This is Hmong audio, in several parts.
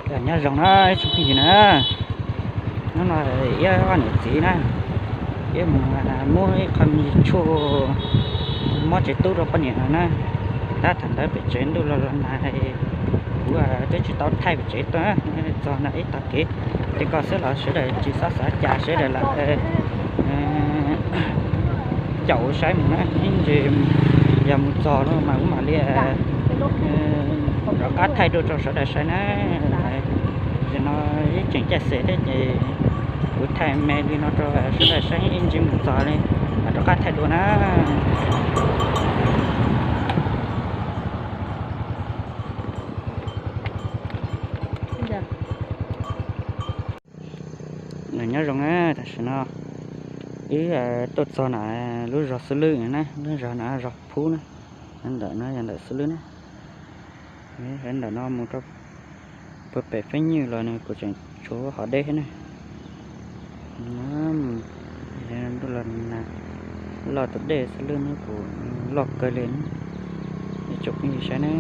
Nyob zoo na ib tsoom phooj ywg na, hnub no ib ob niam txiv na, ib mus muab ib qho me tshuaj mob tsev tub rau poj niam no na. Tab thaum ntawd pem tsev ntuj los los nag, kuv twb tsis tau thaij pem tsev tuaj, txog ntawm ib tog kev, ces koj xwb los sawv daws tsis txhob xav cas, sawv daws lam caum saib mus na, ib ntsis yog mus txog lawm mas kuv mam li rov qab thaij dua rau sawv daws saib na. Tam sim no ib tseem caij xes thiab ces kuv thaij me li no rau sawv daws saib, ib ntsis mus txog li mam rov qab thaij dua na. Nyob zoo na, tam sim no wb tuaj txog na lub zos Xwb Lwb na, lub zos na zos Phub na, ntawm no yog ntawm Xwb Lwb na. Ntawm no mus rau puag pem Feeb Nyuj los nws kuj tseem tshuav hov deb thiab na. Ntuj los nag, loj tus dej Xwb Lwb no kuj loj kawg li na. Ib tsoom phooj ywg saib na,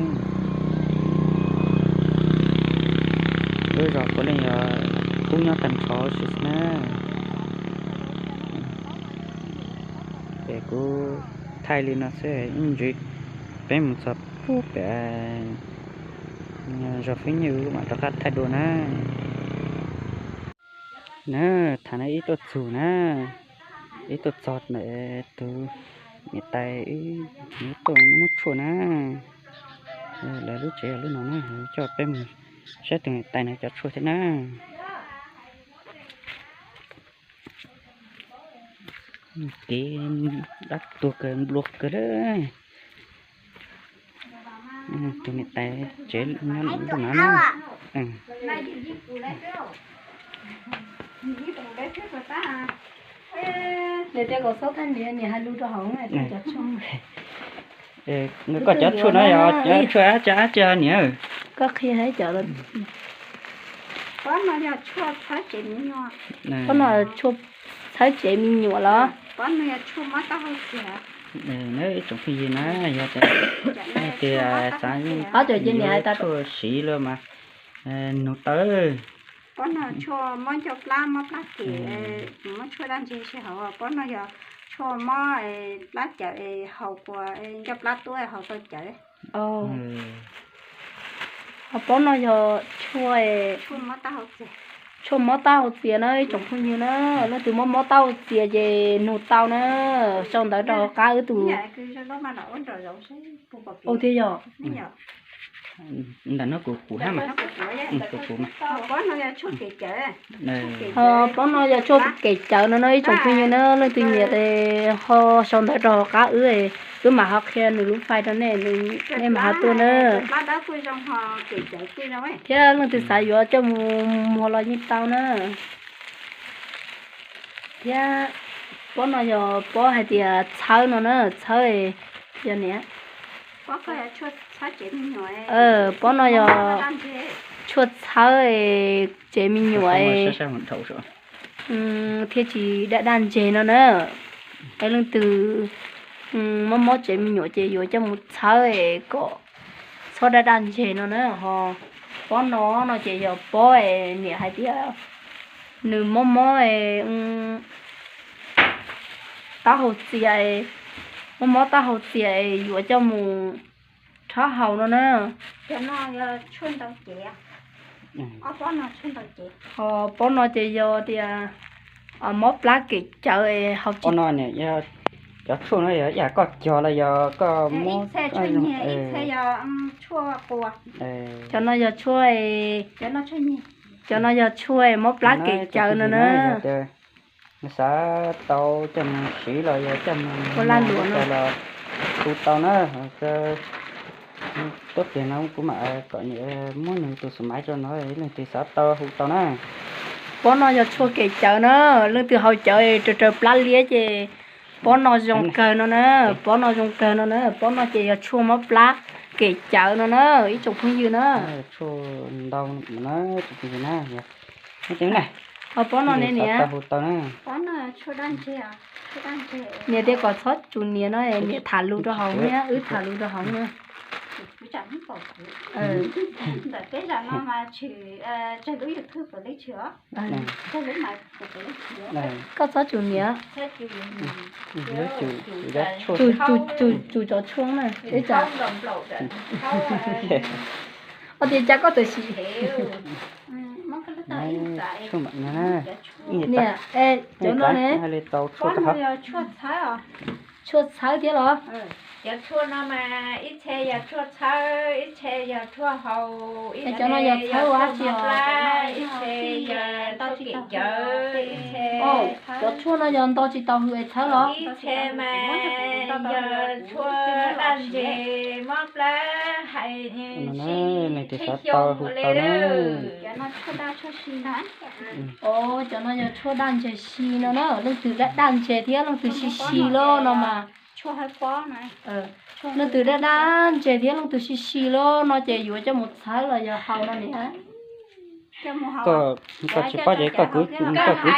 lub zos puav leej yog Phub nyob tag nrho xwb na. Es kuv thaij li no xwb, ib ntsis peb mus txog pub pem zos Feeb Nyuj mam rov qab thaij dua na. Na, thaum no ib tuaj txug na, ib tuaj txog ntawm tus niam tais wb tuaj muab tshuaj na. Lawv lub tsev yog lub no na, coj peb mus saib tus niam tais no cov tshuaj thiab na. Kev dab tuag kawg nplua kawg li. Tus niam tais tsev nyob nram no na. Koj cov tshuaj no yog tshuaj dab tsi niam? Koj qhia cov, pob no tshuaj txhawb cev me nyuam los? Ib tsoom phooj ywg na, yog tias xav tshuaj siv los mas nug tau. Pob no tshuaj mob ncauj plab, mob plab kem, muab tshuaj daj ntseg sib haum. Pob no yog tshuaj mob plab cawv es haus kuas ncauj plab tuab haus tau cawv. Ho pob no yog tshuaj, tshuaj mob taub hau txias na ib tsoom phooj ywg na. Leej twg mob mob taub hau txias ces nug tau na, sau ntawv rau hauv qab wb tus. Ua thiab yog. Ntawm no kuv kuv hab mas. Ho pob no yog tshuaj kem cawv no na ib tsoom phooj ywg na, leej twg nyiam ho sau ntawv rau hauv qab wb, wb mam ho qhia nws lub fai rau nej, nej mam ho tuaj na. Thiab leej twg xav yuav coj mus muag los yeej tau na. Thiab pob no yog pob hais tias txhawb no na, txhawb yog niam. Pob no yog tshuaj txhawb tsev me nyuam thiaj tsis daj daj ntseg no na. Es leej twg mob mob tsev me nyuam ces yuav coj mus txhawb kom txhob daj daj ntseg no na. Ho pob no no ces yog pob es niam hais tias nws mob mob taub hau txias, mob mob taub hau txias es yuav coj mus rhaub haus no na. Ho pob no ces yog tias mob plab kem cawv es haus tsis. Cov tshuaj no yog ib yam koj cog los yog koj muab? Cov no yog tshuaj, cov no yog tshuaj mob plab kem cawv no na. Nws xav tau coj mus siv los yog coj mus ua lag luam los hu tau na. Tuab pliag no kuv mam kom niam muab nws tus xu maiv rau no, leej twg xav tau hu tau na. Pob no yog tshuaj kem cawv na, leej twg haus cawv raws raws plab liab ces pob no zoo kawg no na, pob no zoo kawg no na, pob no ces yog tshuaj mob plab kem cawv no na, ib tsoom phooj ywg na. Tshuaj ntau na, tsoom phooj ywg na. Ho pob no ne niam? Niam tias kom txhob tsus niam no, niam tham lus rau hauv na, wb tham lus rau hauv na. Kuv tsam muab pom kuv. Ntawm peb zos no mas tshwm, tsawg lub YouTube kuv li tshwm os. Tsawg lub mas kuv li tshwm. Koj txhob tsum niam. Tsum, tsum cov tshuaj na, ib tsam. Ua tias cas koj tawm sim. Niam, cov no ne, tshuaj txhawb thiab los? Cov tshuaj no mas ib txhia yog tshuaj txhawb, ib txhia yog tshuaj haus, ib txhia yog tshuaj mab plab, ib txhia yog tshuaj kem cawv, ib txhia. Cov tshuaj no yog nto tsis tau hws es txhawb los? Ib txhia mas yog tshuaj daj ntseg, mob plab, hais sib xyoo ua li. Cov no yog tshuaj daj ntseg si no na, leej twg daj daj ntseg thiab leej twg si si loj no mas. Leej twg daj daj ntseg thiab leej twg si si loj no ces yuav coj mus txhawb los yog haus no niam. Koj tsis paub ces koj kwv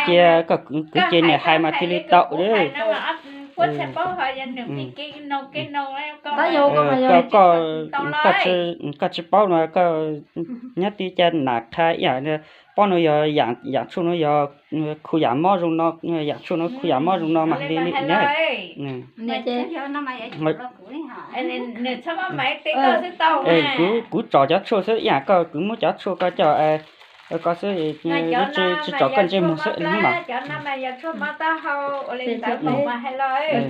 cia, koj kwv cia niam hais mas thiaj li tau. Koj tsis paub no koj nyob tib ca nas qha ib yam, pob no yog yam tshuaj no yog khu yam mob zoo no, yam tshuaj no khu yam mob zoo no mas li li na. Kuv tsom cov tshuaj xwb, ib yam koj kwv muab cov tshuaj koj coj koj xwb, tsis tsom koj ntsej muag xwb li mas.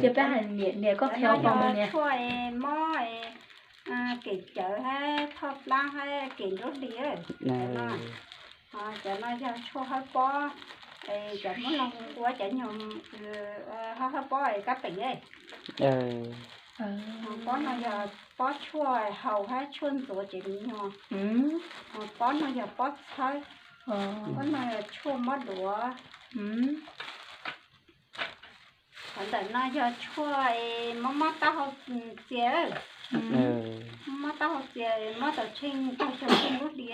Cia peb hais niam, niam koj qhia tau niam. Tshuaj mob kem cawv hab thoj plab hab kem nruab hlis. Cov no yog tshuaj hawb pob, cov Hmoob Loog hu ua cov nyuag hawb pob kab peem. Pob no yog pob tshuaj haus hab tshuaj ntxuav tsev me nyuam. Pob no yog pob txhawb, pob no yog tshuaj mob duav. Qhov ntawm no yog tshuaj mob mob taub hau txias, mob mob taub hau txias, mob tau tsheej tau xyoo tsheej lub hli.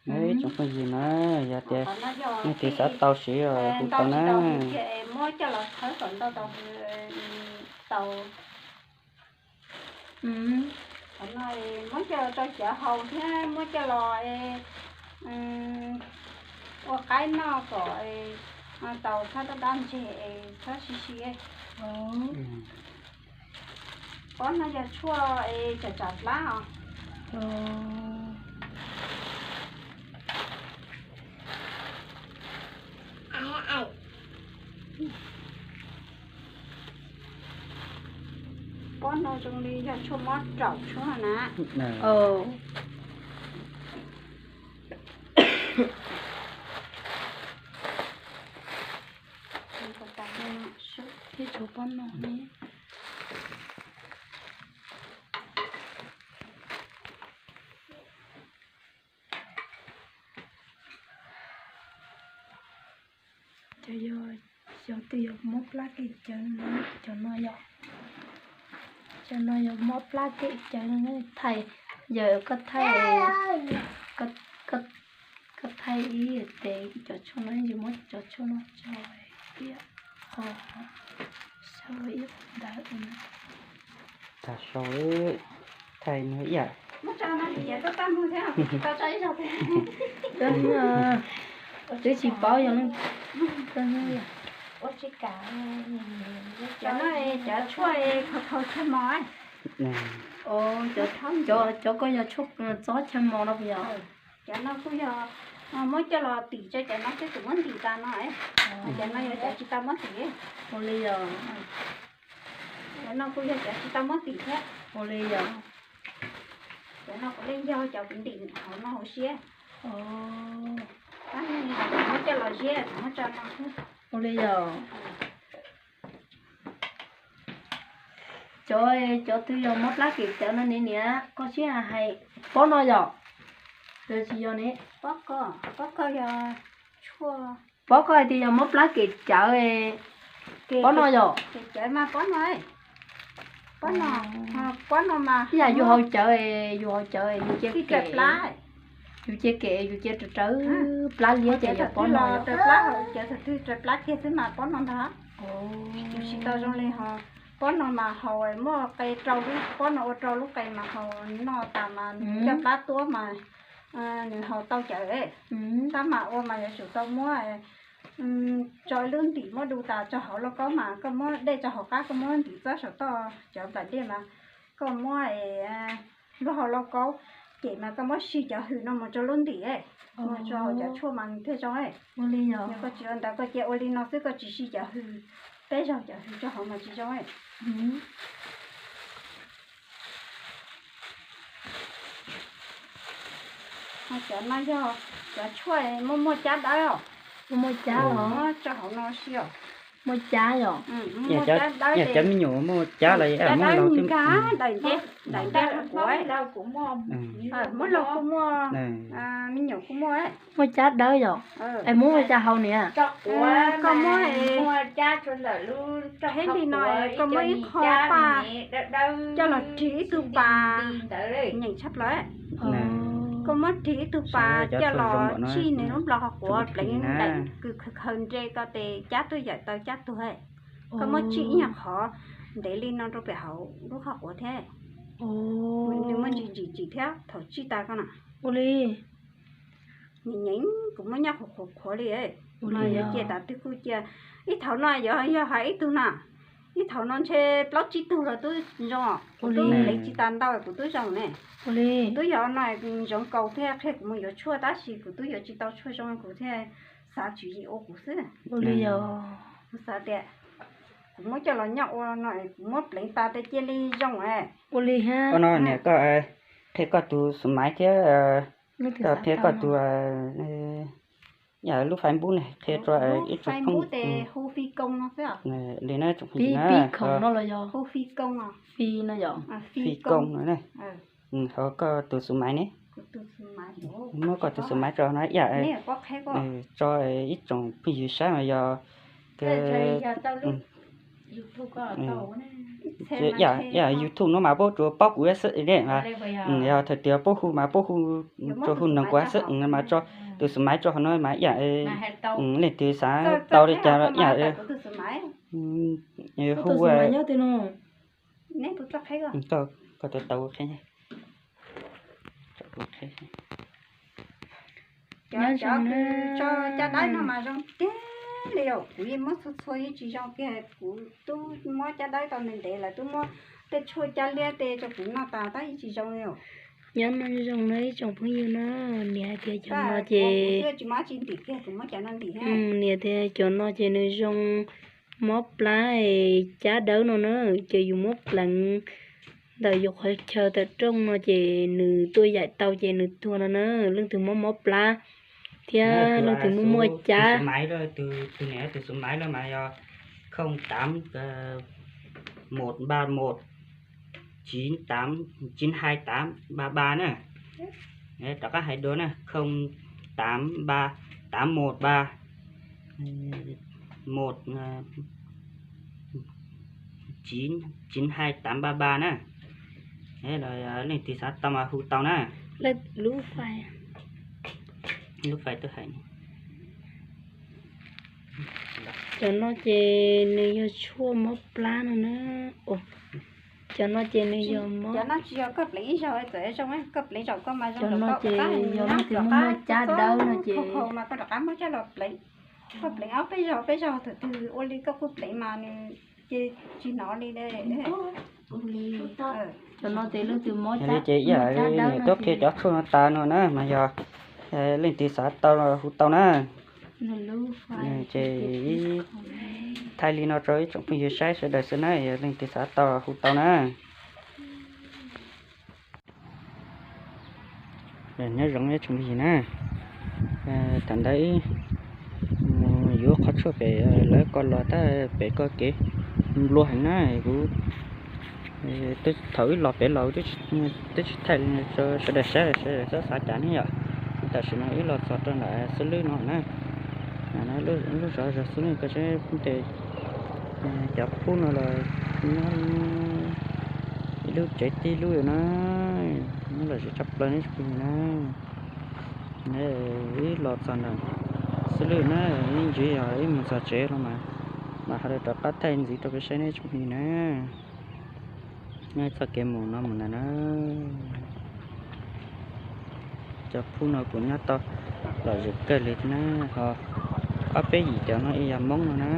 Ib tsoom phooj ywg na, yog tias nej tiv xav tau siv hu tau na. Muab coj los txhawb kom ntau tau tau. Qhov no muab coj los rau cawv haus thiab muab coj los ua qaib noj kom tau txhob daj daj ntseg, txhob si si. Pob no yog tshuaj es tsam tsam plab os. Pob no zoo li yog tshuaj mob raum tshuaj na. Ib tshuaj pob no ne. Cov yog, cov twg yog mob plab kem cawv no, cov no yog, cov no yog mob plab kem cawv no, thaij, yog koj thaij, koj thaij ib tes cov tshuaj no, yeej muab cov tshuaj no tso ib qho, sau ib qho ntawd. Tag sau, thaij no ib yam. Twb tsis paub yog leej. Cov no cov tshuaj khau khau chaw mos. Cov koj yog tshuaj txob chaw mos no puas yog? Cov no kuj yog muab coj los tim tso, cov no twb tsis muab ntim tas no. Cov no yog cov tsis tau muab tim. Ua li yog. Cov no kuj yog cov tsis tau muab tim thiab. Ua li yog. Cov no kuv leej yog cov kuv ntim hauv no hauv siab. Tab sis kuv muab coj los ziab kuv muab tso no xwb. Ua li yog. Cov, cov twg yog mob plab kem cawv no ne niam, koj sib hais, pob no yog? Yog tsis yog ne? Pob koj, pob koj yog tshuaj. Pob koj hais tias yog mob plab kem cawv, pob no yog? Kem cawv mas pob no, pob no, pob no mas ib yam yus haus cawv, yus haus cawv yus cia kem, yus cia kem yus cia rawv rawv plab liab ces yog pob no. Cawv thaum twg raws plab kiag xwb mas pob no ntag. Yus tsis tau zoo li ho Pob no mas haus muaj qe rau lub, pob no ua rau lub qe mas haus noj tas mas coj plab tuab mas nws haus tau cawv. Tab mas ua mas yuav tsum tau muab tso lub ntim muab du tas tso hauv lauj kaub mas koj muab dej tso hauv qab koj muab ntim txob saum toj cov nplaim dej mas koj muab lub hau lauj kaub cem mas koj muab sij cov hws no mus rau lub ntim, mus rau hauv cov tshuaj mas thiaj zoo. Yog koj tsis ua ntawd koj cia ua li no xwb koj tsis sij cov hws, peb zaug cov hws rau hauv mas tsis zoo. Cov no yog cov tshuaj muaj muaj cab dawb os. Muaj cab los? Muab tso hauv no si os. Muaj cab yom? Muaj cab dawb, cov me nyuam muaj cab los cab dawb nkag daim ntiab, daim ntiab qhuav, muab laug kuj muaj, me nyuam kuj muaj. Muaj cab dawb yom? Es muab ua cas haus niam? Koj muab, qheb li no koj muab ib qho paj coj los rig ib tug pas, nyeem tshaj plaws. Koj muab rig ib tug pas coj los tsij nws lub nplog qhov quav pleev daim kws khaws nre ko tes cab tuaj yaim tau cab tuag. Koj muab tsij ib nyuag qhov ntev li no rau pem hauv lub qhov quav thiab, nws muaj ntsim ntsim ntsim thiab thaum tsij tas koj na. Ua li. Nyeem nyeem kuv muab nyob qhuav qhuav qhuav li. Ua li yog cia tas twg kuj cia. Ib thaum no yuav yog hais ib tug na, ib thaum no ntshe plaub tsib tug los twb zoo, kuv twb pleev tsis tas ntau kuv twb zoo ne. Ua li. Kuv twb yog no zoo nkaus thiaj qhia kuv mus yuav tshuaj tab sis kuv twb yuav tsis tau tshuaj zoo kuv thiaj xav tswv yim ua kuv xwb. Ua li yog. Kuv xav tias kuv muab coj los nyob ua no kuv muab pleev tas tes cia li zoo. Ua li hab. Ua no niam koj qhia koj tus xu maiv thiab koj qhia koj tus lub Facebook ne qhia rau ib tsoom phooj ywg li na. Pib khoom no los yog? Fi no yom? Fi koos no ne. Ho koj tus xu maiv ne? Muab koj tus xu maiv rau no ib yam, tso ib tsoom phooj ywg saib mas yog ib yam YouTube no mas puab tsuas paub kuv xwb ne. Yog thaum twg paub hu mas puab hu, tsuas hu noog kuv xwb mas tso tus xu maiv rau hauv no mas ib yam, leej twg xav tau li cas ib yam hu Koj tus tau qheb. Cov cov tso caj dawb no mas zoo tiag li os, kuv yeej muab txhua txhua yeej tsis zoo kiag, kuv twb muab caj dawb tau ntev ntev lawm, twb muab tej tshuaj caj liab tej rau kuv noj tas tab yeej tsis zoo li os. Nyob no zoo na ib tsoom phooj ywg na, niam hais tias cov no ces, tsis muab tsis ntim kiag, kuv muab cov no ntim. Niam tias cov no ces nws zoo mob plab es cab dawb no na, ces yus muab pleev ntawm yus qhov chaw tawm rooj no ces nws tuaj yaim tau ces nws tuag no na. Leej twg mob mob plab thiab leej twg muaj muaj cab. Tus niam tus xu maiv lawm mas yog không tám một ba một chín tám chín hai tám ba ba na. Rov qab hais dua na, không tám ba, tám một ba một chín chín hai tám ba ba na. Leej twg xav tau mas hu tau na. Lub fais twb hais. Cov no ces nws yog tshuaj mob plab no na. Cov no ces nws yog mob. Cov no tsis yog koj pleev ib zaug txawm zoo, koj pleev zaum koj mas zoo. Cov no ces yog leej twg muaj muaj cab dawb no ces mas koj rov qab muab coj los pleev. Koj pleev ob peb zaug peb zaug thaum twg ua li koj kuj pleev mas nws ces tsis hnov li. Cov no ces leej twg mob cab dawb no ces tuaj qhia cov tshuaj no tas no na mas yog leej twg xav tau los hu tau na. Ces thaij li no rau ib tsoom phooj ywg saib sawv daws xwb na, yog leej twg xav tau los hu tau na. Nyob zoo ib tsoom phooj ywg na, thaum ntawd mus yuav qhov tshuaj pem lawv ko los tab pem ko kev nplua heev na, kuv thaum wb los pem los twb tsis thaij li rau sawv daws saib, sawv daws txhob xav cas ne yom. Tam sim no wb los txog rau ntawm xub lwb no na, lub zos zog xub lwb ko seb pub tes cov pub no los nyob ib lub tsev tib lub na, nyob lom zem tshaj plaws ne tsoom phooj ywg na. Wb los txog ntawm xub lwb na, ib ntsis yog wb mus txog tsev los mas Ho rov qab thaij ntxiv rau peb saib ne tsoom phooj ywg na. Nyob txoj kev mus no mus ntawm na. Cov phooj no kuv nyob tau lom zem kawg li thiab na. Ho ob peb yim cov no ib yam Hmoob no na.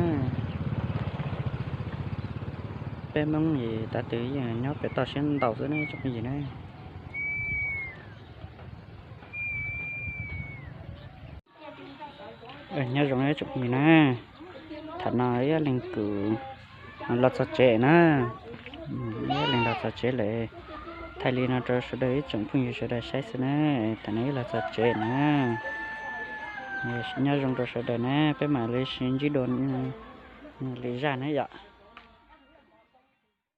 Peb Hmoob es tav twg yeej nyob pem toj siab ntau xwb ne tsoom phooj ywg na. Nyob zoo tsoom phooj ywg na. Thaum no ib leeg kuv los txog tsev na. Ib leeg los txog tsev lawm. Thaij li no rau sawv daws ib tsoom phooj ywg sawv daws saib xwb na. Thaum no wb los txog tsev na. Nyob zoo rau sawv daws na, peb mam li sib ntsib dua lwm zaj na yom.